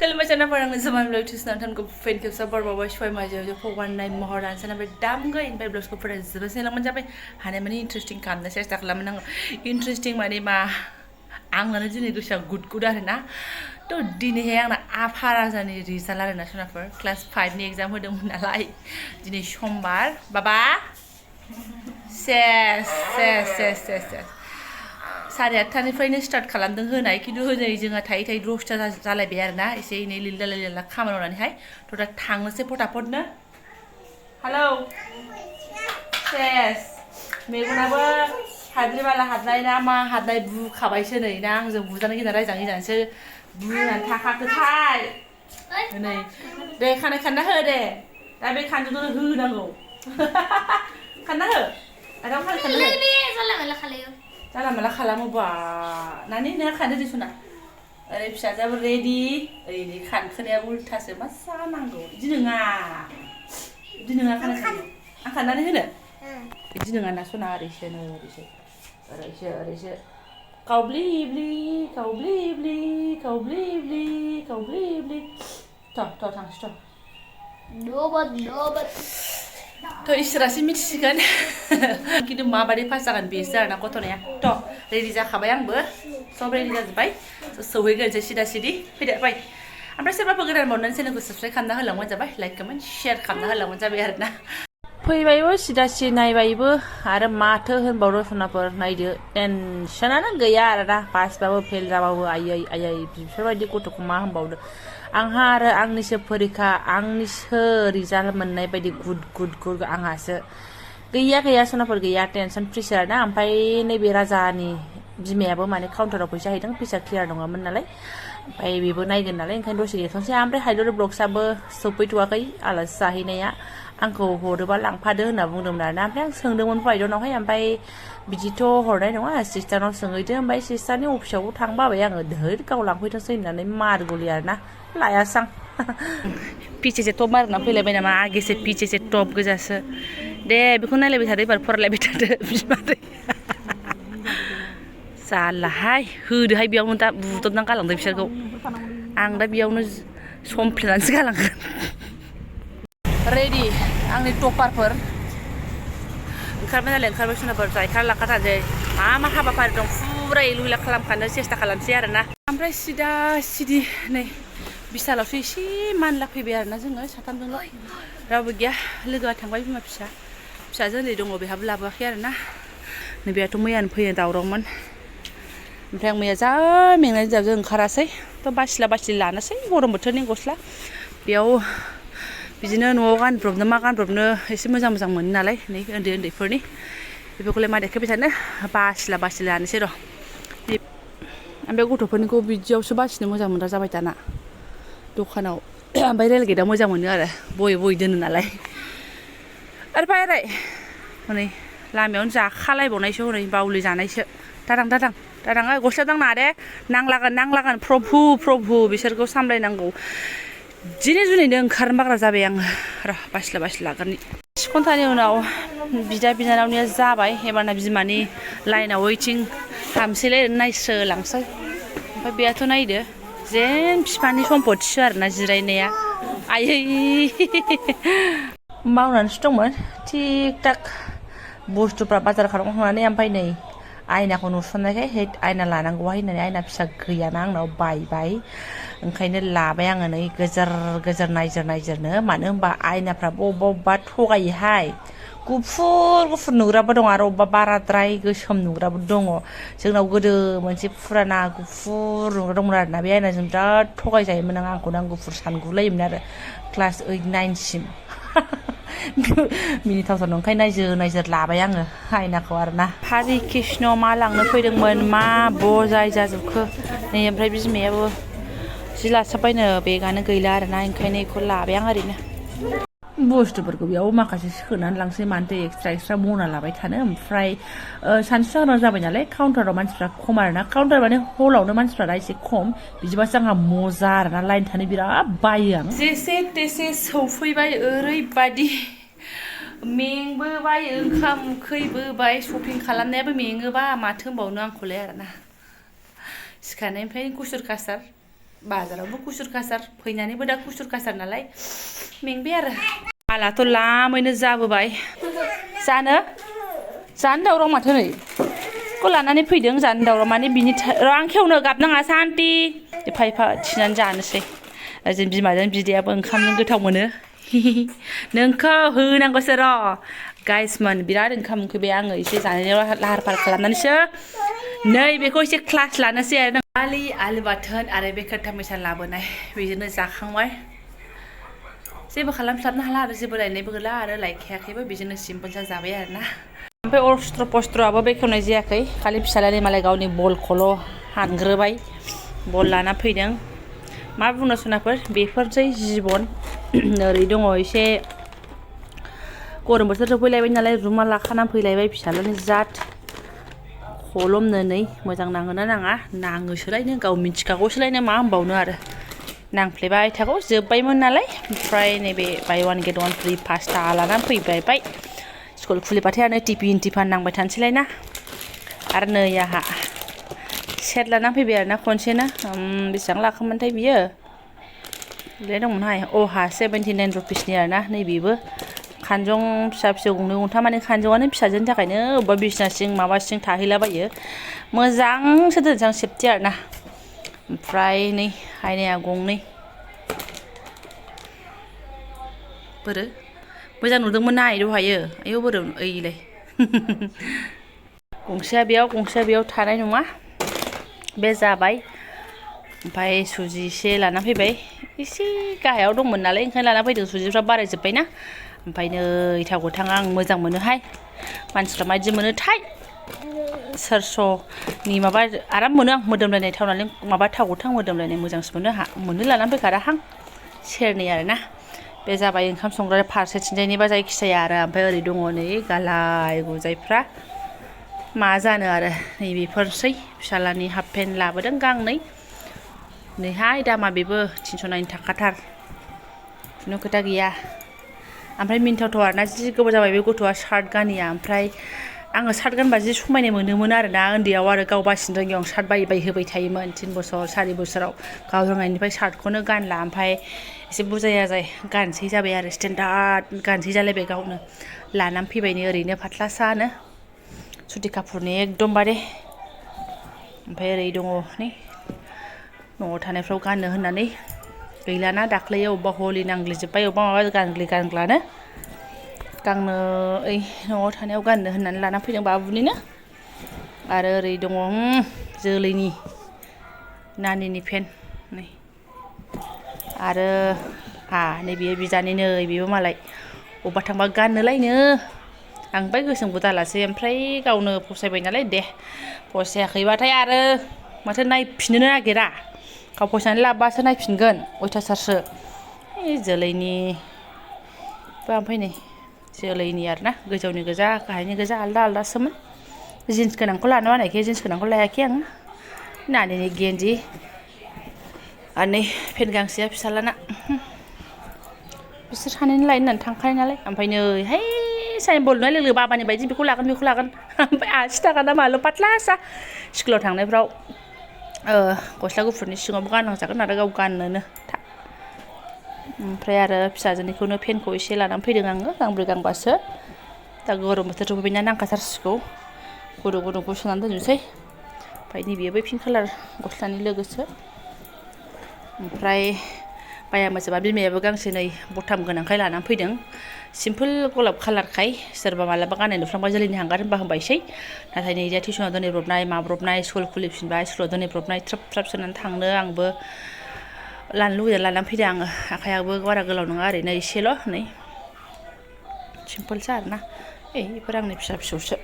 Kalau macam apa orang Jobanivlog tu senang ko fan ke sabar bawa shwai maja jo pokwan nai mohoran sana ber dam ga in vlog ko pernah zero sen lang mencapai hane mani interesting kam na saya tak lama nang interesting mani ma ang na jini ko siya good good na to dini yang na apara jani result na sana per class 5 ni exam hodong nalai jini sombar baba ses सारे आठटानिफ्रायनो start खालामदों होनाय खिन्थु हनै जोंहा थायै दसथा जालायबाय आरोना एसे एनै लिरला खामानि मावनानैहाय थ' दा थांनोसै फटाफटनो हेलौ सेस मेगनाबो हाद्रि बाला हाबनाय ना मा हाबनाय बुखाबायसो नै ना आंजों बुजानो गिना रायजानोसो बुनानै थाखाखोथाय नै दे खानाय खानना हो दे दा बे खानजोंनो होनांगौ खानना हो आरो खानाय खानना हो Salah malah kalamu bah, nani ni kan ada di sana. Ada bisa jawab ready. Ini kan kena ulta semasa nanggo. Jinenga kan kan. Akan nani hene? Jinenga nasuna arishe. Kau beli. Toh tang stop. Dobat. To istirahat mitsikan. Kita mabari pasangan biasa anak kotor ya. To, ready jakabai angbo. So ready jabai. So sehingga sida. Tidak baik. Ambil siapa pengenalan mau nanti aku subscribe kanda halang wajah baik, like, comment, share kanda halang wajah biar na. Pui sida nai bayi ada mata hen baru sunapur nai dia tension ana gaya ada pas bawa fail bawa ayai bisa di kutu kumah bawa Angha ada angnisnya perika angnisnya result menai pada good angha gaya sunapur gaya tension pressure na sampai ni beraja ni bima apa mana counter apa sih hidung pressure clear dong aman nalai sampai bibu naik nalai kan dosi dia sampai sampai hydro block sabar supaya tua kai alas sahine ya Angko horoba lang pada na bungdom na nampai ang sengdong monpai do nahay ampai bijito horai nonga sister no sengai de ampai sister ni upsau thang ba bayang dheur kau lang poi thasai na nei mar goliar na laya sang पीछे से तो मारना पहले मैंने माँ आगे से पीछे से टॉप के जैसे दे बिल्कुल नहीं ले बिठा दे पर फर ले बिठा दे साला हाय हाय बियाव नता बुत नंग कालां दे बिसोरखौ आं दा बियावनो समफ्लेनानैसो गालांगोन ready आंनि टपारफोर ओंखारबाय सोनाफोर जायखा लाखाथारसै मा हाबाफारि दं फुरा लुला खालामखानो सेस्था खालामसै आरोना ओमफ्राय सिदा नै बिसालावसो एसे मानला फैबाय आरोना जोङो साथामजोंल' रावबो गैया लोगोआ थांबाय बिमा फिसाजो उन्दै दङ बेहाबो लाबोआखै आरोना नै बेयाथ' मैयानो फैयो दावरावमोन ओमफ्राय आं मैया जा मेंनानै जाबजों ओंखारासै थ' बासिला लानोसै गरम बोथोरनि गस्ला बेयाव बिदिनो न'आव गानब्रबनो मा गानब्रबनो एसे मोजां मोनो नालाय नै उन्दैफोरनि बेफोरखौलाय मा देखायबाय थानो बासिला लानोसै र' ओमफ्राय गथ'फोरनिखौ बिदियावसो बासिनो मोजां मोनग्रा जाबाय दाना दखानाव ओमफ्राय रेल गेटआव मोजां मोनो आरो बय दोनो नालाय आरो बायराय हनै लामायावनो जाखालायबावनायसो हनै बावलि जानायसो दादां गस्ला दांना दे नांलागोन प्रभु बिसोरखौ सामलायनांगौ दिनै जुनैनो ओंखारनो बाग्रा जाबाय आङो र' बासिला लागोननि 6 घन्टानि उनाव बिदा बिनानावनिया जाबाय एबारना बिमानि लाइनाव वेटिं हामसैलाय नायस्रोलांसै ओमफ्राय बेयाथ' नायदो जेन बिफानि सम्पथिसो आरोना जिरायनाया आयै मावनानैसो दंमोन थिक थाक बुस्थुफ्रा बाजार खालामखांनानै ओमफ्राय नै आयनाखौ नुसननायखाय आयना लानांगौहाय होननानै आयना फिसा गैयाना आंनाव बायबाय ओंखायनो लाबाय आङो नै गोजोर नायजोरनो मानो होनबा आयनाफ्रा बबेबा थगायोहाय गुफुर नुग्राबो दं आरो अबेबा बाराद्राय गोसोम नुग्राबो दङ जोंनाव गोदो मोनसे फुराना गुफुर नुग्रा दंमोन आरोना बे आयनाजों बिराद थगायजायोमोन आंखौनो आं गुफुर सानगुलायोमोन आरो क्लास 8, 9 सिम मिनिथावथाव नंखाय नायजोर लाबाय आङो आयनाखौ आरोना हारि कृष्ण मा लांनो फैदोंमोन मा बजाय जाजोबखो नै ओमफ्राय बिमायाबो जि लासाबबायनो बेगानो गैला आरोना ओंखायनो बेखौ लाबाय आं ओरैनो बुस्थुफोरखौ बेयाव माखासे सोनानै लांसै मानोथो एक्सट्रा मना लाबाय थानो ओमफ्राय सानसु सांग्रां जाबाय नालाय काउन्टाराव मानसिफ्रा खम आरोना काउन्टार माने हलावनो मानसिफ्रा एसे खम बिदिबासो आंहा मजा आरोना लाइन थानो बिराद बायो आं जेसे तेसे सौफैबाय ओरैबायदि मेंबोबाय ओंखाम उखैबोबाय शपिं खालामनायाबो मेङोबा माथो होनबावनो आंखौलाय आरोना सिखारनायनिफ्राय कुसुर कासार बाजारावबो कुसुर कासार फैनानैबो दा कुसुर कासार नालाय मेंबाय आरो आलाथ' लामैनो जाबोबाय जानो दावराव माथो नै खौ लानानै फैदों जानो दावराव माने बिनि आं खेवनो गाबनाङा सान्ति एफा एफा थिनानै जानोसै जों बिमाजों बिदायाबो ओंखामजों गोथाव मोनो नोंखौ होनांगौसो र' गाइसमोन बिराद ओंखाम उखैबाय आङो एसे जानायाव लाहार फाहार खालामनानैसो नै बेखौ एसे क्लास लानोसै आरो आलु बाथोन आरो बे खोथा मैसा लाबोनाय बेजोंनो जाखांबाय जेबो खालामस्लाबनो हाला आरो जेबो लायनायबो गैला आरो लायखायाखैबो बेजोंनो सिम्पोल जाबाय आरोना ओमफ्राय अस्त्र पस्त्रआबो बेखेवनाय जायाखै खालि फिसालानि मालाय गावनि बलखौल' हानग्रोबाय बल लाना फैदों मा बुंनो सनाफोर बेफोरसै जिबन ओरै दङ एसे गरम बोथोर सफैलायबाय नालाय रुमा लाखाना फैलायबाय फिसालानि जात खलमनो नै मोजां नाङोना नाङा नाङोसोलायनो गाव मिथिखागौसोलायनो मा होनबावनो आरो नांफ्लेबाय थागौ जोब्बायमोन नालाय ओमफ्राय नैबे buy one get one free pasta लानानै फैबाय स्कुल खुलिबाथाय आरो टिफिन नांबाय थानोसैलाय ना आरो नै आहा सेट लानानै फैबाय आरोना खनसेनो बेसेबां लाखोमोनथाय बियो बेलाय दंमोनहाय अहा 79 रुपिसनि आरोना नैबेबो खानजं फिसा फिसौ गंनै गंथाम माने खानजङानो फिसाजोनि थाखायनो अबेबा बिसिना सिं माबा सिं थाहैलाबायो मोजांसो दोनसां सेफटि आरोना ओमफ्राय नै आयनाया गंनै बोरो मोजां नुदोंमोन ना दहायो आयौ बोरो ओइलाय गंसेया बेयाव थानाय नङा बे जाबाय ओमफ्राय सुजि एसे लाना फैबाय एसे गाहायाव दंमोन नालाय ओंखायनो लाना फैदों सुजिफ्रा बारायजोब्बायना ओमफ्राय नै थाव गोथां आं मोजां मोनोहाय मानसिफ्रा माबायदि मोनोथाय सोरस'नि माबा आराम मोनो आं मोदोमलायनाय थाव नालाय माबा थाव गोथां मोदोमलायनाय मोजांसो मोनो लानानै फैखादाहां सेरनै आरोना बे जाबाय ओंखाम संग्रा फारसेथिंजायनिबा जायखिजाया आरो ओमफ्राय ओरै दङ नै गालाय गुजायफ्रा मा जानो आरो नैबेफोरसै फिसालानि हाफ पेन्ट लाबोदों गांनै नैहाय दामा बेबो 390 थाखाथार खुनु खोथा गैया ओमफ्राय मिन्थावथाव आरोना जि गोबाव जाबाय बे गथ'आ शार्ट गानिया ओमफ्राय आङो शार्ट गानबा जि समायनाय मोनोमोन आरोना उन्दैयाव आरो गाव बासिनो रोङियाव शार्ट बाय होबाय थायोमोन 3 बोसोर 4 बोसोराव गाव रोंनायनिफ्राय शार्टखौनो गानला ओमफ्राय एसे बुजाया गानसै जाबाय आरो स्टेन्डार्ड गानसै जालायबाय गावनो लानानै फैबायनो ओरैनो फाथ्ला सानो सुति कापुरनि एकदमबारे ओमफ्राय ओरै दङ नै न'आव थानायफ्राव गाननो होननानै गैलाना दाख्लैयो अबेबा हलि नांग्लिजोब्बाय अबेबा माबा गानग्लानो गांनो ओइ न'आव थानायाव गाननो होननानै लाना फैदों बाबुनिनो आरो ओरै दङ जोलैनि नानिनि पेन्ट नै आरो नैबेयो बिदानि नै बेबो मालाय अबेबा थांबा गाननोलायनो आं बै गोसोमखौ दालासै ओमफ्राय गावनो फसायबाय नालाय दे फसायाखैबाथाय आरो माथो नायफिननो नागिरा गाव फसायनानै लाबोबासो नायफिनगोन अयथासारसो जोलैनि ओमफ्राय नै जोलैनि आरोना गोजौनि गोजा गाहायनि गोजा आलदा आलदासोमोन जिन्स गोनांखौ लानो बानायखाय जिन्स गोनांखौ लायाखै आं नानिनि गेन्जि आरो नै पेन्ट गांसेया फिसालाना बिसोर सानैनो लायनो होननानै थांखानाय नालाय ओमफ्राय नैहाय साइन बल नुनाय लोगो बाबानि बायदि बेखौ लागोन ओमफ्राय 80 थाखा ना माल' पातलासा स्कुलाव थांनायफ्राव गस्ला गुफुरनि सिङावबो गाननांजागोन आरो गाव गाननोनो ओमफ्राय आरो फिसाजोनिखौनो पेन्टखौ एसे लानानै फैदों आङो गांब्रै गांबासो दा गरम बोथोर सफैना नांखाथारसिगौ गुदुंखौ सोनानै दोननोसै ओमफ्राय नैबेयो बै पिंक कालार गस्लानि लोगोसो ओमफ्राय बाया मोजांबा बिमायाबो गांसे नै बटाम गोनांखाय लानानै फैदों सिम्पोल गलाब कालारखाय सोरबा मालाबा गाननाय नुफ्लांबा जोलैनि हांगार होनबायसै नाथाय नै दा टिउसनाव दोनहैब्रबनाय माब्रबनाय स्कुल खुलिफिनबाय स्कुलाव दोनहैब्रबनाय थ्राब सोनानै थांनो आंबो लानो लुबैना लानानै फैदों आङो आखायाबो बारा गोलाव नङा ओरैनो एसेल' नै सिम्पोलसो आरोना बेफोर आंनि फिसा फिसौसो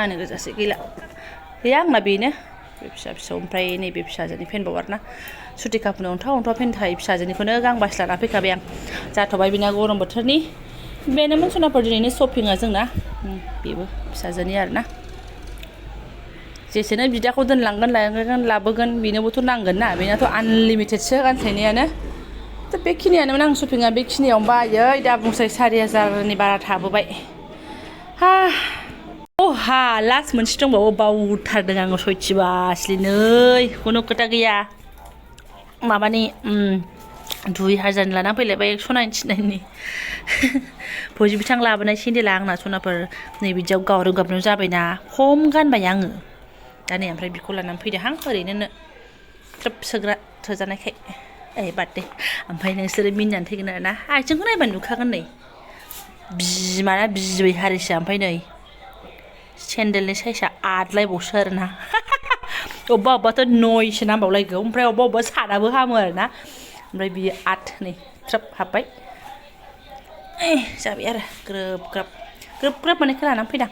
आंनि गोजासो गैया आंना बेनो बे फिसा फिसौ ओमफ्राय नैबे फिसाजोनि पेन्टबाव आरोना सुति कापुरनि अन्थाव पेन्ट थायो फिसाजोनिखौनो गांबासो लाना फैखाबाय आं जाथ'बाय बिना गरम बोथोरनि बेनोमोन सनाफोर दिनैनो शपिंआ जोंना बेबो फिसाजोनि आरोना जेसेनो बिदाखौ दोनलांगोन लाबोगोन बेनोबोथ' नांगोन ना बेनाथ' आनलिमिटेडसो गानस्लायनायानो थ' बेखिनियानोमोन आं शपिंआ बेखिनियावनो बायो दा बुंसै 4000नि बारा थाबोबाय लास्ट मोनसे दंबावो बावथारदों आङो सयथिबासलि नै खुनु खोथा गैया माबानि 2000 लाना फैलायबाय 199नि फौजि बिथां लाबोनाय सेन्देला आंना सनाफोर नै बिदियाव गावरो गाबनायाव जाबायना खम गानबाय आङो दा नै ओमफ्राय बेखौ लानानै फैदोहां ओरैनो ट्रोप सोग्रा थोजानायखाय बार्थडे ओमफ्राय नोंसोरो मिनिनानै थैगोन आरोना आथिंखौ नायबानो नुखागोन नै बिमाना बिबै हारिसो ओमफ्राय नै सेन्देलनि साइजआ आदलायबावसो आरोना अबेबा अबेबाथ' 9सो नांबावलायगौ ओमफ्राय अबेबा अबेबा सादाबो हामो आरोना ओमफ्राय बियो 8 नै ट्रोप हाबबाय जाबाय आरो ग्रोब ग्रोब माने खोनानानै फैदां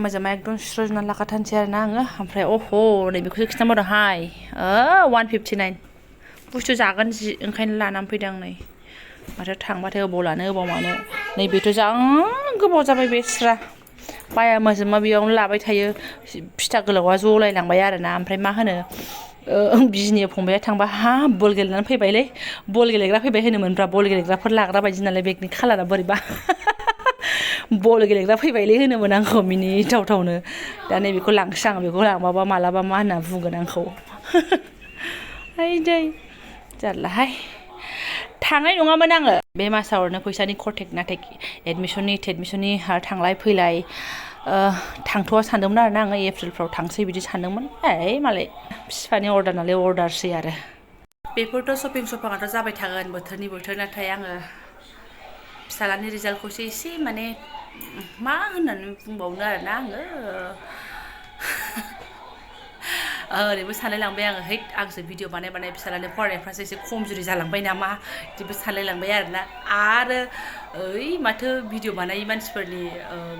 मोजाङै एकदम सुस्र'जोबनानै लाखाथारनोसै आरोना आङो ओमफ्राय नै बेखौसो खिन्थाबावदोंहाय 159 बुस्थु जागोन जि ओंखायनो लानानै फैदों आं नै माथो थांबाथाय अबाव लानो अबाव मानो नैबेथ' जा गोबाव जाबाय बेस्रा बाया मोजोमा बेयावनो लाबाय थायो फिथा गोलावा जलायलांबाय आरोना ओमफ्राय मा होनो बिजनि फंबाया थांबा बल गेलेनानै फैबायलै बल गेलेग्रा फैबाय होनोमोनब्रा बल गेलेग्राफोर लाग्रा बायदि नालाय बेगनि खालारा बोरैबा बल गेलेग्रा फैबायलै होनोमोन आंखौ मिनिथावथावनो दा नैबेखौ लांसै आं बेखौ लांबाबा मालाबा मा होनना बुंगोन आंखौ दै जारलाहाय थांनाय नङामोन आङो बे मासाव ओरैनो फैसानि खरटेक नाथाय एडमिसननि थांलाय फैलाय थांथ'वा सानदोंमोन आरोना आङो एप्रिलफ्राव थांसै बिदि सानदोंमोन मालाय बिफानि अर्डार नालाय अर्डारसै आरो बेफोरथ' सपिङाथ' जाबाय थागोन बोथोरनि बोथोर नाथाय आङो फिसालानि रिजाल्टखौसो एसे माने मा होननानै बुंबावनो आरोना आङो ओरैबो सानलायलांबाय आङो आंसो भिडिअ बानाय फिसालानि फरायनायफ्रासो एसे खमजुरि जालांबाय नामा बिदिबो सानलायलांबाय आरोना आरो माथो भिडिअ बानायै मानसिफोरनि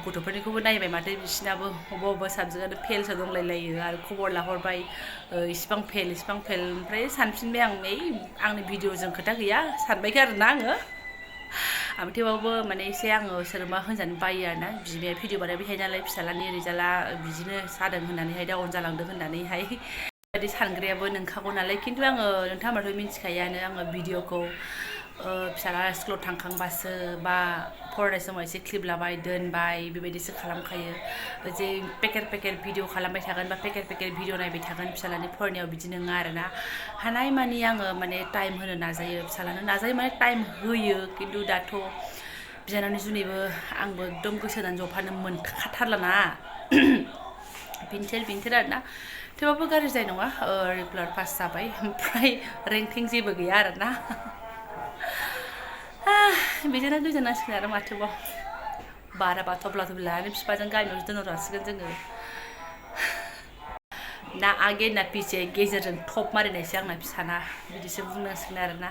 गथ'फोरनिखौबो नायबाय माथो बिसिनाबो अबेबा साबजेक्टआनो फेलसो दंलायलायो आरो खबर लाहरबाय इसिबां फेल ओमफ्राय सानफिनबाय आं आंनि भिडिअजों खोथा गैया सानबाय आरोना आङो थेवबाबो माने एसे आङो सोरबा होनजानो बायो आरोना बिमाया भिडिअ बानायबाय थायो नालाय फिसालानि रिजाल्टआ बिदिनो जादों होननानैहाय डाउन जालांदों होननानैहाय बेबायदि सानग्रायाबो नोंखागौ नालाय खिन्थु आङो नोंथाङाथ' मिन्थिखायोआनो आङो भिडिअखौ फिसाला स्कुलाव थांखांबासो बा फरायनाय समाव एसे क्लिप लाबाय दोनबाय बेबायदिसो खालामखायो जे पेकेट भिडिअ खालामबाय थागोन बा पेकेट भिडिअ नायबाय थागोन फिसालानि फरायनायाव बिदि नङा आरोना हानायमानि आङो माने टाइम होनो नाजायो फिसालानो माने टाइम होयो खिन्थु दाथ' बिनानावनि जुनैबो आंबो एकदम गोसो होनानै जफानो मोनखाथारलाना बिनथेल आरोना थेवबाबो गाज्रि जानाय नङा रेगुलार पास जाबाय ओमफ्राय रेंकिं जेबो गैया आरोना बिदिनो गोजोनांसिगोन आरो माथोबाव बाराबा थब्ला लानानै बिफाजों गामियावसो दोनहरजासिगोन जोङो ना आगे ना पिछे गेजेरजों टप मारिनायसै आंना फिसाना बिदिसो बुंनांसिगोन आरोना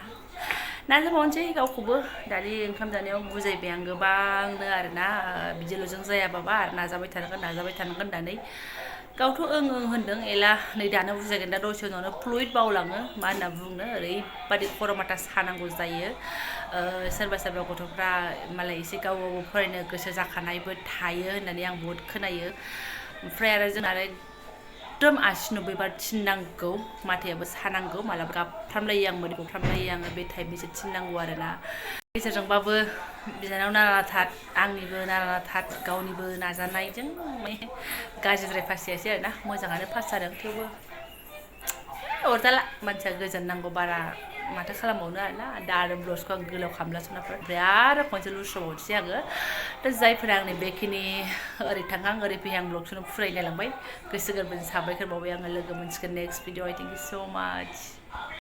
नाजाबावनोसै गावखौबो दानि ओंखाम जानायाव बुजायबाय आं गोबांनो आरोना बिदिल'जों जायाबाबा नाजाबाय थानांगोन होननानै गावथ' ओं होनदों एला नै दानो बुजायगोन दा दसे उनावनो फ्लुइड बावलाङो मा होनना बुंनो ओरैबादि खर' माथा सानांगौ जायो सोरबा गथ'फ्रा मालाय एसे गाव फरायनो गोसो जाखानायबो थायो होननानै आं बहुद खोनायो ओमफ्राय आरो जोंना एकदम 80-90 बार थिननांगौ माथायाबो सानांगौ मालाबा गाबफ्रामलायो आं मोदैगफ्रामलायो आङो बे टाइपनिसो थिननांगौ आरोना गेजेरजोंबाबो बिनानाव नारा आंनिबो नारा गावनिबो नाजानायजों माने गाज्रिद्राय पास जायासै आरोना मोजाङानो पास जादों थेवबो अरजाला मानसिया गोजोन नांगौ बारा माथो खालामबावनो आरोना दा आरो ब्लाउसखौ आं गोलाव खालामला सनाफोर ओमफ्राय आरो खनसे लुस्रबावनोसै आङो दा जायफोरा आंनि बेखिनि ओरै थांहां ओरै फैहां ब्लगखौनो फुरायनायलांबाय गोसो गोरबोजों साबायखर बावबाय आङो लोगो मोनसिगोन नेक्स्ट भिडिअ थेंक इउ स' माच